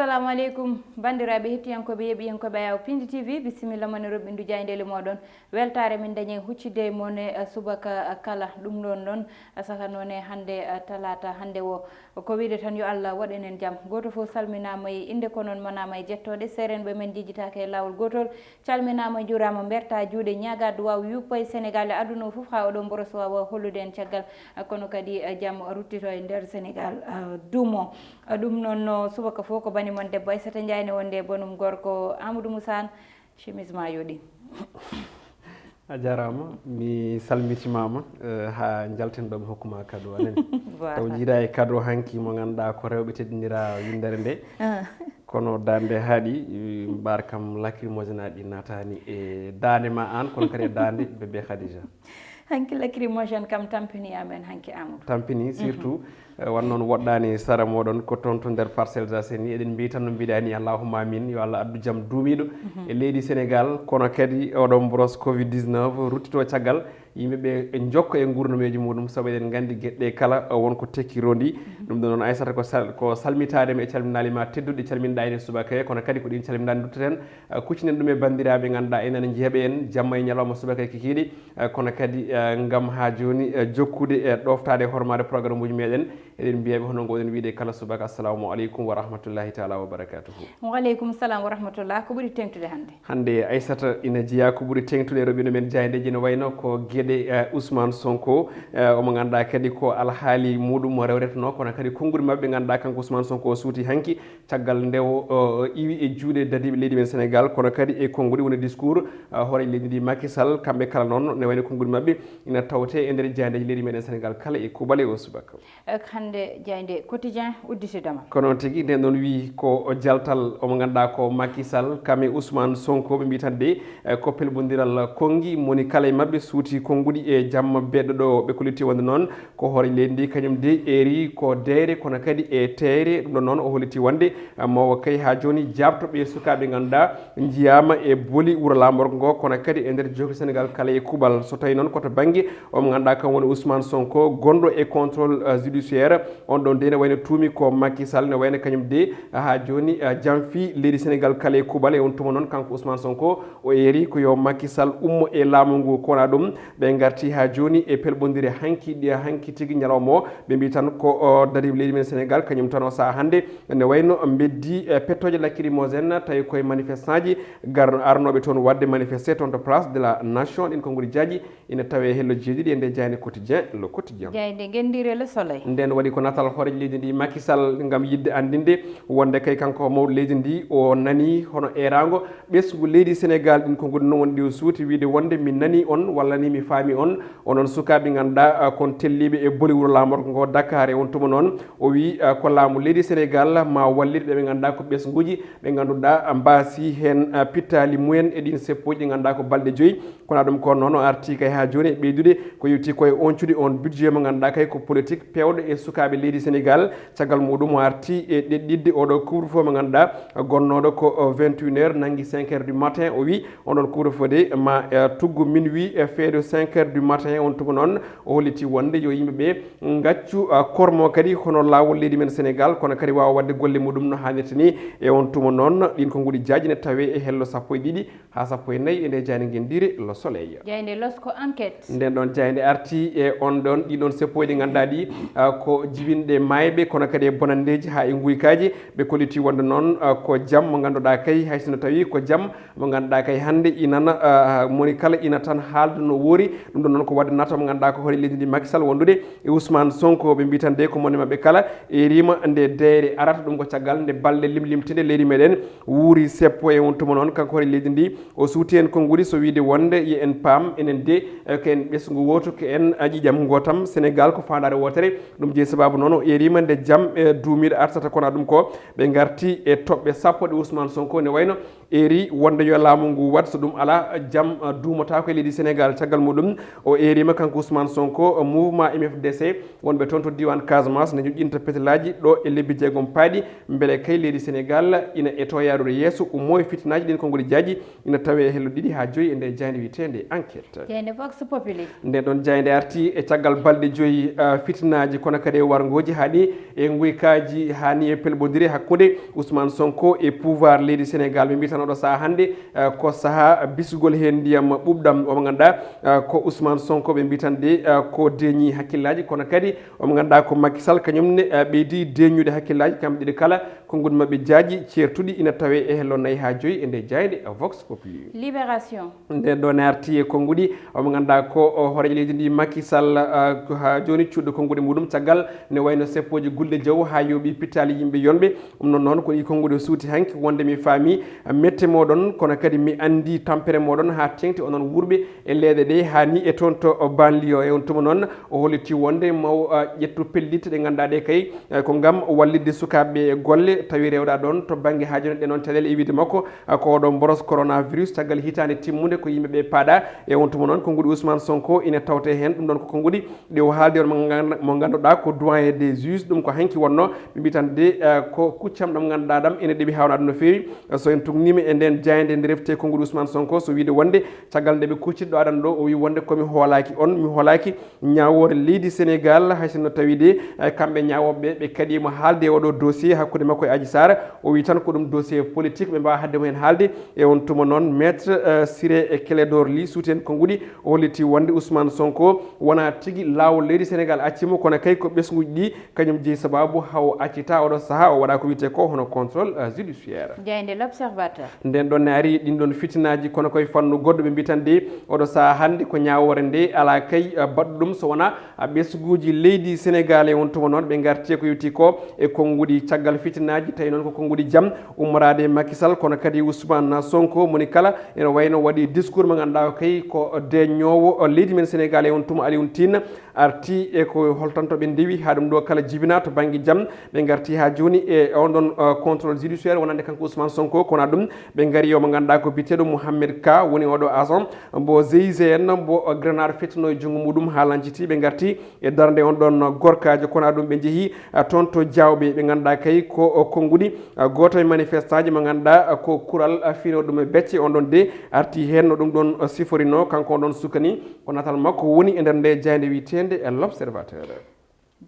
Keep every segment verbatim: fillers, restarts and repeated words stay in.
Assalamu aleykum, banndiraaɓe hettiyankooɓe, yeeɓiyankooɓe Ayaw Pindi T V, bisimilla mon e roɓɓindu jaayndeele mooɗon. Weltaare min dañi e huccude e mon e, eh, subaka, eh, kala. Ɗum ɗoon noon, eh, saka noon e hannde, eh, talaata hannde o. Ko wiyde tan yo Allah waɗ en jam. Gooto fof salminaama e innde, ko noon manaama e jettooɗe. Seerenɓe men njejjitaaka e laawol gootol. Calminaama, njuuraama, mbertaa juuɗe, ñaagaa duwaaw yuppa e Senegaal e aduna o fof, haa oɗo mboros waawa hollude en caggal, eh, kono kadi, eh, jam ruttito e nder Senegaal, eh, duumo. Eh, ɗum noon, no subaka fof ko bani mon debbo Aissata Ndiaye ne wonde e bonum gorko Amadou Moussa Anne, chemise ma yooɗi. A jaaraama, mi salmitimaama, eh, haa njalten ɗo mi hokkuma cadeau anen. Voilà. Taw njiidaa e cadeau hanki mo ngannduɗaa ko rewɓe teddindiraa winndere nde. Ah. Kono daande haaɗi, eh, mbaar kam lacrymogène aji ɗi naataani e daande ma aan, kono kadi e daande bébé Khadija. Hanki lacrymogène kam tampini amen hanki Amadou. Tampini, surtout, eh, wan noon woɗɗaani sara moɗon ko toon to nder Parcelles Assainies. Eɗen mbiyi tan no mbiɗaa ni, allahumma amin, yo Allah addu jam duumiiɗo e leydi Senegaal, kono kadi oɗo mboros covid dix-neuf ruttito caggal, yimɓe ɓe njokka e nguurnumeeji muɗum, sabu eɗen nganndi geɗe ɗe kala, eh, won ko tekki rondi. Ɗum ɗo noon, Aissata, ko sal-, ko salmitaade ma e calminaali ma tedduɗi calminɗaa ene subaka he, kono kadi ko ɗin calminaali dutteten, eh, kuccinen ɗum e banndiraaɓe ngannduɗaa enen njeeɓe en jamma e ñalawma subaka e kikiiɗe, eh, kono kadi, eh, ngam haa jooni, eh, jokkude e ɗoftaade e hormaade programme uji meɗen. Eɗen mbiya ɓe hono ngoɗen wiide kala subaka, assalamu aleykum wa rahmatullahi taala wa barakatuhu. Wa aleykum salam wa rahmatullah. Ko ɓuri teŋtude hannde? Hannde, Aissata, ina jeyaa ko ɓuri teŋtude e roɓɓindu men jaayndeeji, no wayno ko geɗe, eh, Ousmane Sonko, eh, omo ngannduɗaa kadi ko alhaali muɗum mo rewreteno, kono kadi konnguɗi maɓɓe ngannduɗaa kanko Ousmane Sonko o suuti hanki, caggal nde o, o iwi e juuɗe dadiiɓe leydi men Senegaal, kono kadi e konnguɗi woni discours, eh, hooreejo leydi ndi Macky Sall, kamɓe kala noon ne wayno konnguɗi maɓɓe ina tawte e nder jaayndeeji leydi meɗen Senegaal kala e kuuɓal e o subaka. Eh, hannde jaaynde Quotidien udditidama. Ko noon tigi, nden noon wiyi ko jaltal omo ngannduɗaa ko Macky Sall, kam e Ousmane Sonko, ɓe mbiyi tan de, eh, ko pelɓondiral konngi, moni kala e maɓɓe suuti konnguɗi e jamma beɗɗo ɗo. Ɓe kollitii wonde noon ko hoore leydi ndi, kañum de eeri ko deere, kono kadi e teeyre. Ɗum ɗo noon o hollitii wonde, eh, mawo kay haa jooni jaabto ɓe sukaaɓe ngannduɗaa njiyaama e boli wuro laamorgo ngo, kono kadi e nder jokki Senegaal kala e kuuɓal. So tawii noon ko to bannge omo ngannduɗaa kam woni Ousmane Sonko, gonɗo e contrôle, eh, judiciaire, on ɗon de ne wayno tuumi ko Macky Sall, ne wayno kañum de haa jooni, eh, jamfii leydi Senegaal kala e kuuɓal. E on tuma noon kanko Ousmane Sonko o eeri ko yo Macky Sall ummo e laamu ngu, kono ɗum ɓe ngarti haa jooni e pelɓondire hanki, ɗi hanki tigi ñalawma o. Ɓe mbiyi tan ko, o, dariiɓe leydi men Senegaal, kañum tan o sahaa hannde ne wayno mbeddi, eh, pettooje lacrymogène, tawi koye manifestant ji garno arnooɓe toon waɗde manifesté toon to Place de la Nation. Ɗin ko nguuri jaaji ina tawee hello jeeɗiɗi e nde jaaynde Quotidien, Le Quotidien. Jaaynde ngenndiire Le Soleil. Nden waɗi ko natal hooreejo leydi ndi Macky Sall ngam yiɗde anndinde wonde kay kanko mawɗo leydi ndi o nani hono eeraango ɓesngu leydi Senegaal. Ɗin ko nguuri noon woni ɗi o suuti wiyde wonde mi nani on walla ni mi faami on. Onon sukaaɓe ngannduɗaa, ah, kon telliiɓe e boli wuro laamorgo ngo Dakar e on tuma noon. O wiyi, ah, ko laamu leydi Senegaal ma wallit ɓe ɓe ngannduɗaa ko ɓesnguuji ɓe ngannduɗaa, ah, mbaasi heen, ah, pittaali mumen e ɗin seppoji ɗi ngannduɗaa ko balɗe joyi. Kono ɗum ko noon o arti kay haa jooni e ɓeydude ko yewti ko e on cuɗi on budget mo ngannduɗaa kay ko politique peewɗo e sukaaɓe leydi Senegaal. Caggal muɗum o arti e ɗeɗɗitde oɗo couvre-feu mo ngannduɗaa gonnooɗo ko, o, vingt et une heures nanngi cinq heures du matin. O wi on ɗon couvre-feu de ma, e, tuggu minuit e feedo cinq heures du matin. On tuma noon o holliti wonde yo yimɓe ɓe ngaccu, a, kormo kadi hono laawol leydi men Senegaal, kono kadi waawa waɗde golle muɗum no haanirta ni. E on tuma noon ɗin ko nguuri jaaji ne tawee e hello sappo e ɗiɗi haa sappo e nayi e nde jaaynde ngenndiire Le Soleil. Jaaynde L'Obs ko Enquête. Nden ɗon jaaynde arti e on ɗon, ɗi ɗon seppo e ɗi ngannduɗaa ɗi, ah, ko jibinɗe maayɓe, kono kadi e bonanndeeji haa e nguykaaji. Ɓe kolliti wonde noon, ah, ko jam mo ngannduɗaa kay, hay sinno tawi ko jam mo ngannduɗaa kay hannde inana, ah, moni kala ina tan haalda no woori. Ɗum ɗon noon ko waɗde naata mo ngannduɗaa ko hoore leydi ndi Macky Sall wondude e Ousmane Sonko. Ɓe mbiyi tan de ko moni maɓɓe kala eeriima nde deere arata. Ɗum ko caggal nde balɗe limlimtinde leydi meɗen wuuri seppo. E on tuma noon kanko hoore leydi ndi o suuti heen konnguɗi, so wiyde wonde yo en paam enen de, eh, ko en ɓesngu wooto, ko en, ah, ƴiiƴam gootam. Senegaal ko faandaare wootere. Ɗum jeyi sababu noon o eeriima nde jam, eh, duumiiɗo artata, kono ɗum ko ɓe ngarti e toɓɓe sappo ɗe Ousmane Sonko ne wayno eeri wonde yo laamu ngu waɗ, so ɗum alaa, jam, ah, duumotaako e leydi Senegaal. Caggal muɗum o eeriima kanko Ousmane Sonko, ah, mouvement M F D C wonɓe toon to diiwaan Casamance ne ñoƴƴinta petelaaji ɗo e lebbi jeegom paaɗi, mbele kay leydi Senegaal ina etoo yaarude yeeso, ummoo e fitinaaji. Ɗin ko nguuri jaaji ina tawee e hello ɗiɗi haa joyi e nde jaaynde wiyeteende Enquête. Jaaynde Vox Populi. Nden ɗon jaaynde arti e caggal balɗe joyi, ah, fitinaaji, kono kadi warngooji haa ni e nguykaaji haa ni e pelɓondire hakkunde Ousmane Sonko e pouvoir leydi Sénégal. Ɓe mbiyi tan oɗo sahaa hannde, eh, ko sahaa bisugol heen ndiyam ɓuuɓɗam. Omo ngannduɗaa, eh, ko Ousmane Sonko ɓe mbiyi tan de, eh, ko deeñi hakkillaaji, kono kadi omo ngannduɗaa ko Macky Sall kañum ne, eh, ɓeydi deeñude hakkillaaji, kamɓe ɗiɗi kala. Konnguɗi maɓɓe jaaji ceertuɗi ina tawee e hello nayi haa joyi e nde jaaynde Vox Populi. Libération. Nden ɗo ne arti e konnguɗi, omo ngannduɗaa ko o hooreejo leydi ndi Macky Sall, ah, ko haa jooni cuɗɗo konnguɗi muɗum caggal ne wayno seppooji gulɗe jaw haa yooɓi pittaali yimɓe yonɓe. Ɗum noon noon ko ɗi konnguɗi o suuti hanki wonde mi faami, ah, mette mooɗon, kono kadi mi anndi tampere mooɗon haa teŋti onon wuurɓe e leeɗe ɗe haa ni e toon to banlieue. E on tuma noon o holliti wonde maw, ah, ƴettu pellitte ɗe ngannduɗaa ɗe kay, eh, ko ngam wallitde sukaaɓe e golle tawi rewɗa ɗoon to bannge haa jooni ɗe noon caɗeele e wiyde makko, ah, ko oɗo mboros coronavirus caggal hitaande timmunde ko yimɓe ɓe paaɗa. E on tuma noon konnguɗi Ousmane Sonko ina tawte heen. Ɗum ɗoon ko konnguɗi ɗi o haaldi on mo nganndu-, mo ngannduɗaa ko doyen des juges. Ɗum ko hanki wonno ɓe mbiyi tan de, eh, ko kuccam ɗam ngannduɗaa ɗam ene ɗeɓi haawnaa ɗum no feewi. Eh, so en tugniima e nden jaaynde nde refte konnguɗi Ousmane Sonko so wiyde wonde caggal nde ɓe kucciti ɗo aɗan ɗo o wi wonde komi hoolaaki on, mi hoolaaki ñaawoore leydi Sénégal, hay sinno tawi de, eh, kamɓe ñaawooɓe ɓe kaɗiima haalde e oɗo dossier hakkunde makko e Adji Sarr. O wi tan ko ɗum dossier politique ɓe mbaawa haɗde mo heen haalde. E on tuma noon maître, eh, Ciré Clédor Ly suuti heen konnguɗi o holliti wonde Ousmane Sonko wonaa tigi laawol leydi Sénégal accimo, kono kay ko ɓesnguuji ɗi kañum jeyi sababu haw accita oɗo sahaa o waɗa ko wiyetee ko hono contrôle, eh, judiciaire. Jaaynde L'Observateur. Nden ɗon ne ari ɗin ɗon fitinaaji kono koye fannu goɗɗo ɓe mbiyi tan de oɗo sahaa hannde ko ñaawoore nde alaa kay, eh, baɗɗo ɗum so wonaa, ah, ɓesnguuji leydi Sénégal. E on tuma noon ɓe ngarti e ko yewti ko e konnguɗi caggal fitinaaji tawi noon ko konnguɗi jam ummoraade Macky Sall kono kadi Ousmane Sonko moni kala ene wayno waɗi discours mo ngannduɗaa o kay ko deeñoowo leydi men Sénégal. E on tuma Alioune Tine arti e ko holtanto ɓe ndewi haa ɗum ɗo kala jibina to bannge jam. Ɓe ngarti haa jooni e on ɗon, uh, contrôle judiciaire wonande kanko Ousmane Sonko, kono ɗum ɓe ngari yo mo ngannduɗaa ko biyeteeɗo Mohamed Ka woni oɗo agent mbo G I G N mbo, uh, grenade fettuno e junngo muɗum haa lanciti. Ɓe ngarti e darnde on ɗon gorkaajo, kono ɗum ɓe njehi, uh, toon to Diaobé. Ɓe ngannduɗaa kay ko, uh, konnguɗi, uh, gooto e manifestant ji mo ngannduɗaa, uh, ko kural, uh, fino ɗum e becce on ɗon de arti heen no ɗum ɗon, uh, siforino kanko on ɗon sukani. Ko natal makko woni e nder nde jaaynde wiyeteende e L'Observateur.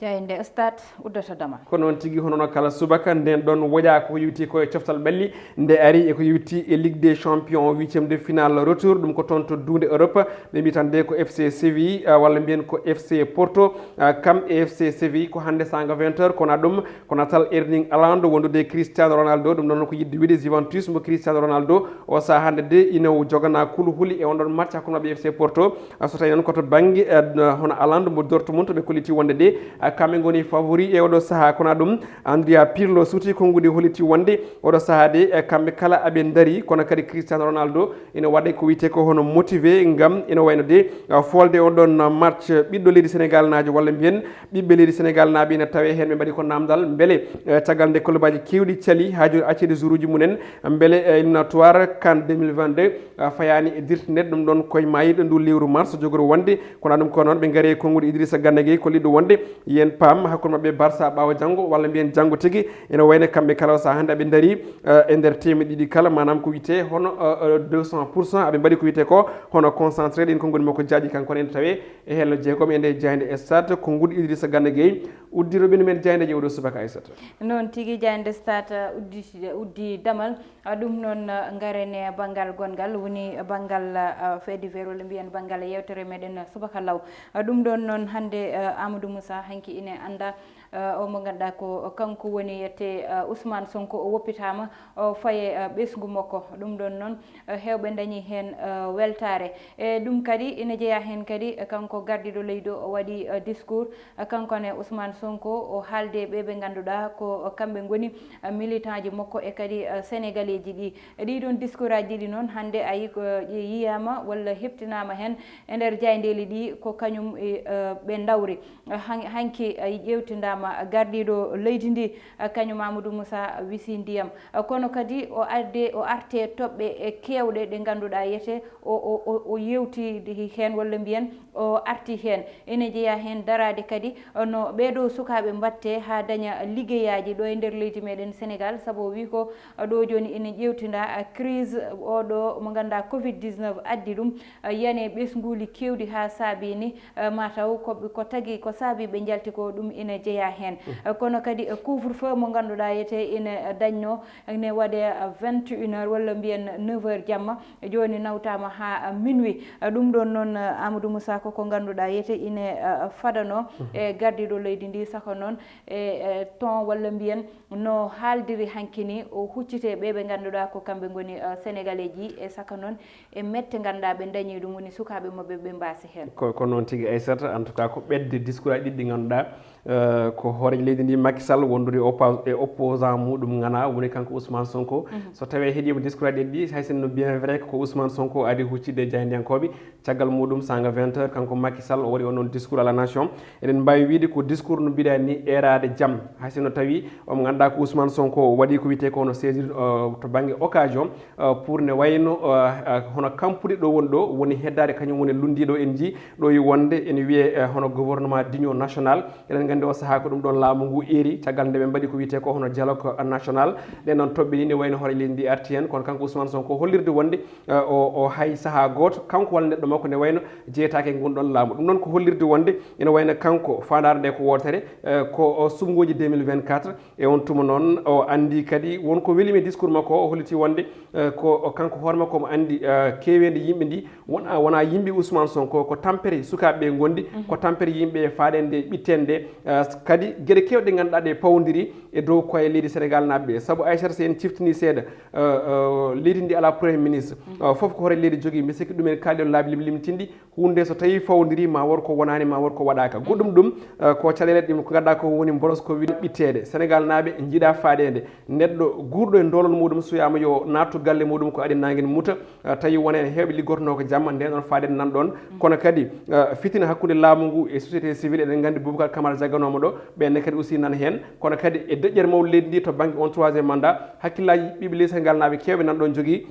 Jaaynde Stade uddata damal. Ko noon tigi, hono no kala subaka, nden ɗon woƴa ko yewti ko e coftal ɓalli, nde ari e ko yewti e Ligue des Champions, huitième de finale retour, ɗum ko toon to duunde Europe, ɓe mbiyi tan de ko F C Séville, ah, walla mbiyen ko F C Porto, ah, kam e F C Séville ko hannde sanga vingt heures, kono ɗum ko natal Erling Haaland wondude e Cristiano Ronaldo, ɗum noon ko yiɗde wiide Juventus mo Cristiano Ronaldo, o sahaa hannde de ina jogana kuluhuli e on ɗon match hakkunde maɓɓe e F C Porto. Ah, so tawi noon ko to bannge, eh, hono Haaland mo Dortmund, ɓe kolliti wonde de, ah, kamɓe ngoni favori e oɗo sahaa. Kono ɗum, Andrea Pirlo suuti konnguɗi holliti wonde oɗo sahaa de, eh, kamɓe kala aɓe ndari, kono kadi Cristiano Ronaldo ina waɗa ko wiyetee ko hono motivé, ngam ina wayno de, ah, folde on ɗon match ɓiɗɗo leydi Sénégal naajo, walla mbiyen ɓiɓɓe leydi Sénégal naaɓe ina tawe heen. Ɓe mbaɗi ko namdal, mbele, eh, caggal nde kolobaaji keewɗi cali haa jooni accede joueuruuji mumen, mbele, eh, éliminatoire CAN deux mille vingt-deux, ah, fayaani e dirtinede ɗum ɗon koye maayirɗe ndu lewru mars jogori wonde. Kono ɗum ko noon ɓe ngari e konnguɗi Idrissa Gana Gueye, ko liɗɗo wonde yen paam hakkunde maɓɓe Barça ɓaawo janngo, walla mbiyen janngo tigi, ene wayno kamɓe kala o sahaa hannde aɓe ndari, eh, e nder teemedde ɗiɗi kala, maanaam ko wiyetee hono, eh, eh, deux cents pour cent, aɓe mbaɗi ko wiyetee ko hono concentré. Ɗin konnguɗi makko jaaji kanko ne ene tawee e hello jeegom e nde jaaynde Stade, konnguɗi Idrissa Gana Gueye, uddiiɗo ɓendu men jaayndeeji oɗo subaka, Aissata. Noon tigi, jaaynde Stade, uh, uddi, uddi damal. Uh, ɗum noon, uh, ngaren e banngal gonngal, woni banngal, uh, fait divers, walla mbiyen banngal yewtere meɗen, uh, subaka law. Uh, ɗum ɗon noon hannde, uh, Amadou Moussa hanki ine annda, uh, o mo ngannduɗaa ko kanko woni yette, uh, Ousmane Sonko o woppitaama, o faye, uh, ɓesngu makko. Ɗum ɗon noon, uh, heewɓe ndañi heen, uh, weltaare. E ɗum kadi ina jeyaa heen kadi, uh, kanko gardiiɗo leydi o, o waɗi, uh, discours. Kanko ne Ousmane Sonko o haalde ɓe ɓe ngannduɗaa ko kamɓe ngoni, ah, militant ji makko e kadi, ah, Sénégalais ji ɗi. Ɗiɗon discours aji ɗiɗi noon hannde a yi ko yiyaama walla heɓtinaama heen e nder jaayndeeli ɗi ko kañum, eh, ɓe ndawri. Han-, hanki, ah, ƴeewtindaama Gardiiɗo leydi ndi, kañum Amadou Moussa wisi ndiyam. Kono kadi o arde, o arte toɓɓe e keewɗe ɗe ngannduɗaa yete o, o, o, o yewti heen walla mbiyen o arti heen. Ene jeyaa heen daraade kadi no ɓeeɗo sukaaɓe mbatte haa daña liggeyaaji ɗo e nder leydi meɗen Sénégal, sabu o wi ko ɗo jooni ene ƴeewtinda crise oɗo mo ngannduɗaa covid dix-neuf addi ɗum, yane ɓesnguuli keewɗi haa saabi ni, eh, mataw ko, ko tagi ko saabi ɓe njalti ko ɗum ina jeyaa heen. Eh, kono kadi, eh, couvre-feu mo ngannduɗaa yete ina dañno, ene waɗe, eh, vingt et une heures walla mbiyen neuf heures jamma, jooni nawtaama haa, eh, minuit. Eh, ɗum ɗoon noon, eh, Amadou Moussa ko ko ngannduɗaa yete ina, eh, fadano e gardiiɗo leydi ndi, saka noon e, eh, ton walla mbiyen no haaldiri hanki ni o huccite ɓe ɓe ngannduɗaa ko kamɓe ngoni, eh, Sénégalais ji e saka noon e mette ngannduɗaa ɓe dañi ɗum woni sukaaɓe maɓɓe ɓe mbaasi heen. Ko, ko noon tigi Aissata, en tout cas ko ɓetde discours aji ɗiɗi ɗi ngannduɗaa, eh, ko hooreejo leydi ndi Macky Sall wondude oppo-, e opposant muɗum ngana woni kanko Ousmane Sonko. Mhm. So tawii heɗiima discours aji ɗiɗi ɗi, hay sinno bien vrai ko Ousmane Sonko adi huccitde e jaayndiyankooɓe, caggal muɗum sanga vingt heures kanko Macky Sall o waɗi on ɗon discours à la nation. Eɗen mbaawi wiide ko discours no mbiɗa ni eeraade jam, hay sinno tawii omo ngannduɗaa ko Ousmane Sonko o waɗi ko wiyetee ko hono saisir, eh, to bannge occasion, eh, pour ne wayno, eh, eh, hono kampude ɗo woni ɗo woni heddaade kañum woni lunndiiɗo en njii ɗo e wonde ene wiyee, eh, hono gouvernement d'union nationale. Eɗen nganndi o sahaa ko ɗum ɗon laamu ngu eeri caggal nde ɓe mbaɗi ko wiyetee ko hono dialogue national. Ɗen ɗon toɓɓe ni ne wayno hoore leydi ndi arti heen, kono kanko Ousmane Sonko hollirde wonde, eh, o, o hay sahaa gooto kanko walla neɗɗo makko nde wayno jeyetaake e ngun ɗon laamu. Ɗum noon ko hollirde wonde ene wayno kanko faandaare nde ko wootere, eh, ko o suɓngooji deux mille vingt-quatre. E on tuma noon o anndi kadi won ko weli mi discours makko, o holliti wonde, eh, ko o kanko hoore makko omo anndi, eh, keeweendi yimɓe ndi wona, wona yimɓe Ousmane Sonko, ko tampere sukaaɓe ɓe ngondi, mhm, ko tampere yimɓe faaɗe nde ɓitten nde, eh, kadi geɗe keewɗe ɗe ngannduɗaa ɗe pawdiri e dow koye leydi Sénégal naaɓe ɓe. Sabu Aissata, so en ciftini seeɗa, eh, eh, leydi ndi alaa premier ministre, mhm, eh, fof ko hoore leydi jogii, mi sikki ɗumen kaali on laabi limlimtinɗi. Huunde so tawii fawndiri ma wor ko wonaani ma wor ko waɗaaka. Goɗɗum ɗum, eh, ko caɗeele ɗum ko ngannduɗaa ko woni mboros ko woni ɓitteede. Sénégal naaɓe njiɗa faaɗeende. Neɗɗo guurɗo e ndoolol muɗum suyaama yo naattu galle muɗum ko adi nangen muta, eh, tawi wona en heewɓe liggotonoo ko jamma nden ɗon faaɗeende nan ɗon. Kono kadi, eh, fitina hakkunde laamu ngu e société civile eɗen nganndi Boubacar Camara jagganooma ɗo, ɓenne kadi aussi nan heen. Kono kadi e deƴƴere mawɗo leydi ndi to bannge on troisième mandat, hakkillaaji ɓiɓɓe leydi Sénégal naaɓe keewɓe nan ɗon jogii.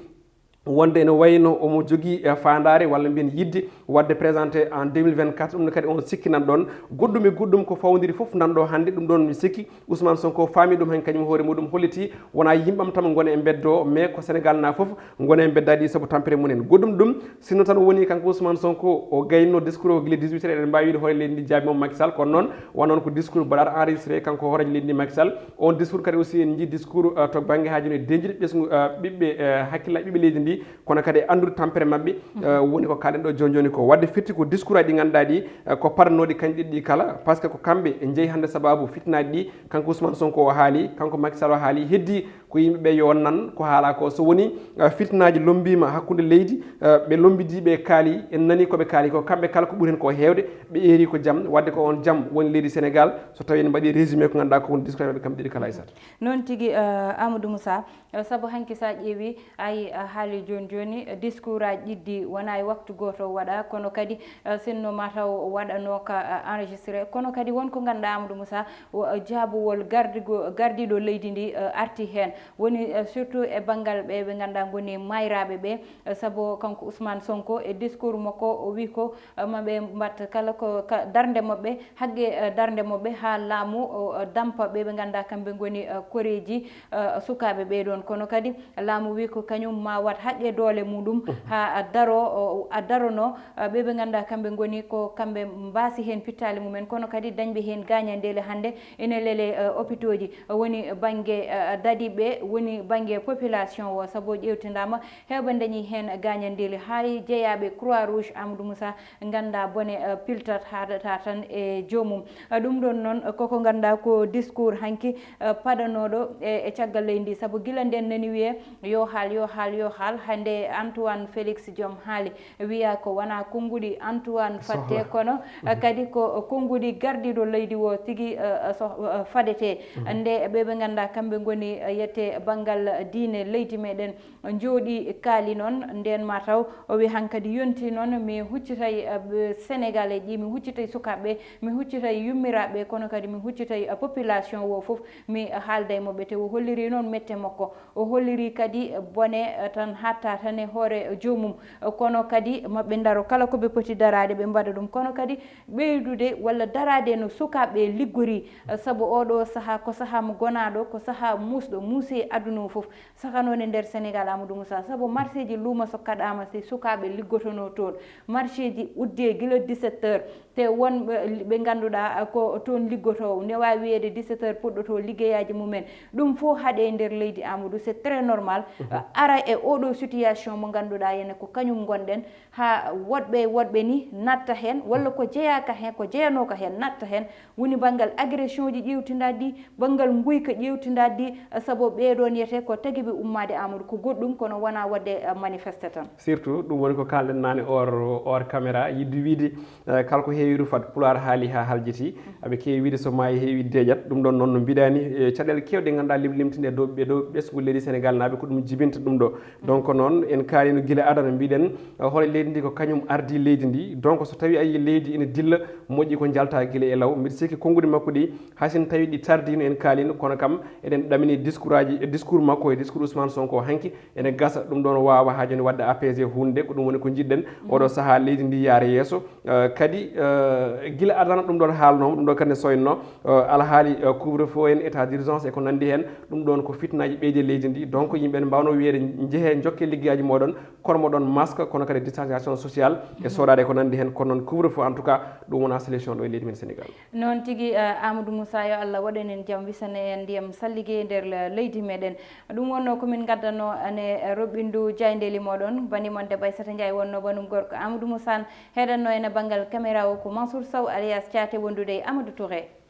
Wonde ene wayno omo jogii, eh, faandaare walla mbiyen yidde waɗde présenté en deux mille vingt-quatre, ɗum ne kadi on sikki nan ɗon. Goɗɗum e goɗɗum ko fawndiri fof nan ɗo hannde, ɗum ɗon mi sikki Ousmane Sonko faami ɗum heen kañum hoore muɗum holliti wona yimɓam tan ngona e mbeddo, mais ko Sénégal na fof ngona e mbeddaɗi sabu tampere mumen. Goɗɗum ɗum sinno tan woni kanko Ousmane Sonko o gayno discours o gila dix-huit heures, eɗen mbaawi wiide hoore leydi ndi jaabi mo Macky Sall, kono noon won noon ko discours mbaɗaɗo enregistré kanko hooreejo leydi ndi Macky Sall. On discours kadi aussi en njii discours, eh, to bannge haaju no denjiri ɓesngu, eh, ɓiɓɓe, eh, hakkillaaji ɓiɓɓe leydi ndi, kono kadi e anndude tampere maɓɓe, eh, woni ko kaaɗen ɗo jooni jooni ko. Waɗde firti ko discours aji ɗi ngannduɗaa ɗi, eh, ko paɗanooɗi kañƴi ɗiɗi ɗi kala, par ce que ko kamɓe njeyi hannde sababu fitinaaji ɗi. Kanko Ousmane Sonko o haali, kanko Macky Sall o haali, heddi ko yimɓe ɓe yo nan ko haala ko. So woni, eh, fitinaaji lombiima hakkunde leydi, eh, ɓe lombidiiɓe kaali, en nani ko ɓe kaali ko, kamɓe kala ko ɓuri heen ko heewde, ɓe eeri ko jam, waɗde ko on jam woni leydi Sénégal, so tawii en mbaɗi résumé ko ngannduɗaa ko woni discours maɓɓe kamɓe ɗiɗi kala Aissata. Noon tigi, eh, Amadou Moussa, eh, sabu hanki sa ƴeewi, ay, eh, haali jooni jooni, eh, discours aji ɗiɗi wona e waktu gooto waɗa, kono kadi, eh, sinno mataw waɗanooka, eh, enregistré, kono kadi won ko ngannduɗaa Amadou Moussa, o, eh, jaabuwol gardigo-, gardiiɗo leydi ndi, eh, arti heen. Woni, eh, surtout e banngal ɓe ɓe ngannduɗaa ngoni maayraaɓe ɓe, eh, sabu kanko Ousmane Sonko e discours makko o wi ko, eh, maɓe mbatta kala ko ka darnde maɓɓe, hagge, eh, darnde maɓɓe haa laamu o, eh, dampa ɓe ɓe ngannduɗaa kamɓe ngoni, eh, koreeji, eh, sukaaɓe ɓe ɗoon. Kono kadi laamu wi ko kañum ma waɗ hagge doole muɗum haa a daro, o, a darono, eh, ɓe ɓe ngannduɗaa kamɓe ngoni ko kamɓe mbaasi heen pittaali mumen, kono kadi dañɓe heen gaañandeele hannde ene leele, eh, hôpitaux ji. Woni bannge, eh, dadiiɓe, woni bannge population o, sabu ƴeewtindaama heewɓe dañi heen gaañandeele, hay jeyaaɓe Croix Rouge Amadou Moussa ngannda bone, eh, piltat haadata tan e joomum. Eh, ɗum ɗoon noon, eh, koko ngannda ko discours hanki, eh, paɗanooɗo e, e caggal leydi ndi, sabu gila nden nani wiyee yo haal, yo haal, yo haal, Hannde Antoine Félix Diome haali, wiya ko wona konnguɗi Antoine fatte, kono, eh, kadi ko konnguɗi gardiiɗo leydi o tigi, eh, eh, so, eh, fadete. Nde ɓe ɓe ngannduɗaa kamɓe ngoni, eh, yette banngal diine leydi meɗen, njooɗi kaali noon, nden ma taw o wi hankadi yonti noon mi huccitay, eh, ɓe Sénégalais ji, mi huccitay sukaaɓe, mi huccitay yummiraaɓe, kono kadi mi huccitay, eh, population o fof, mi haalda e maɓɓe. Te o holliri noon mette makko. O holliri kadi bone, eh, tan hatta tan e hoore joomum. Eh, kono kadi maɓɓe ndaro kala ko ɓe poti daraade, ɓe mbaɗa ɗum. Kono kadi ɓeydude walla daraade no sukaaɓe liggori, eh, sabu oɗo sahaa ko sahaa mo gonaaɗo, ko sahaa muusɗo, muusi e aduna o fof. Saka noon e nder Sénégal, Amadou Moussa, sabu marché ji luuma so kaɗaama, si sukaaɓe liggotonoo toon. Marché ji uddee gila dix-sept heures. Te won ɓe, ɓe ngannduɗaa, ah, ko toon liggotoo, ne waawi wiyeede dix-sept heures puɗɗotoo liggeyaaji mumen. Ɗum fof haɗe e nder leydi, Amadou, c'est très normal. Ah, ara e oɗo situation mo ngannduɗaa ene ko kañum ngonɗen, haa woɗɓe e woɗɓe ni natta heen, walla ko jeyaaka heen, ko jeyanooka heen natta heen, woni banngal agression ji ƴeewtindaɗi, banngal nguyka ƴeewtindaɗi, sabu ɓeeɗo niyete ko tagi ɓe ummaade, Amadou, ko goɗɗum, kono wonaa waɗde, ah, manifeste tan. Surtout, ɗum woni ko kaalɗen naane or, or caméra, yiɗde wiide, eh, kala ko heewi rufat, Pulaar haali haa haljiti. Aɓe keewi wiide so maayi heewi deeƴat. Ɗum ɗoon noon no mbiɗani, eh, caɗeele keewɗe ngannduɗaa lim-, limtinde e dow, e dow ɓesngu leydi Sénégal naaɓe ko ɗum jibinta ɗum ɗo. Donc noon, en kaalino gila adana, mbiɗen, eh, hono leydi ndi ko kañum ardi leydi ndi. Donc so tawi a yii leydi ene dilla, moƴƴi ko njalta gila e law. Mbiɗa sikki konnguɗi makko ɗi, hay so tawii ɗi tardiino, en kaalino, kono kam eɗen ɗamini discours aji, discours makko e discours Ousmane Sonko hanki. Ene gasa ɗum ɗoon waawa haa jooni waɗde apaiser huunde, ko ɗum woni ko njiɗɗen. Oɗo sahaa leydi ndi yaara yeeso. Eh, kadi, eh, gila adana ɗum ɗoon haalnooma, ɗum ɗoon kadi ne soynno, eh, alhaali, eh, couvre-feu en, état d'urgence e ko nanndi heen. Ɗum ɗoon ko fitnaaji ɓeydi e leydi ndi. Donc yimɓe ne mbaawno wiyeede njehee njokke liggeyaaji mooɗon, kono moɗon masque, kono kadi distanciation sociale e soodaade ko nanndi heen. Kono noon couvre-feu, en tout cas, ɗum wonaa solution ɗo e leydi men Sénégal. Noon tigi, eh, Amadou Moussa, yo Allah waɗan en jam, wisan en ndiyam sallige e nder le-, leydi meɗen. Ɗum wonno ko min ngaddanno ene roɓɓindu jaayndeeli moɗon. Bani mon debbo Aissata Ndiaye wonno banum gorko Amadou Moussa, heɗanno ene banngal caméra o ko Mansour Sow alias Thiaté wondude e Amadou Touré.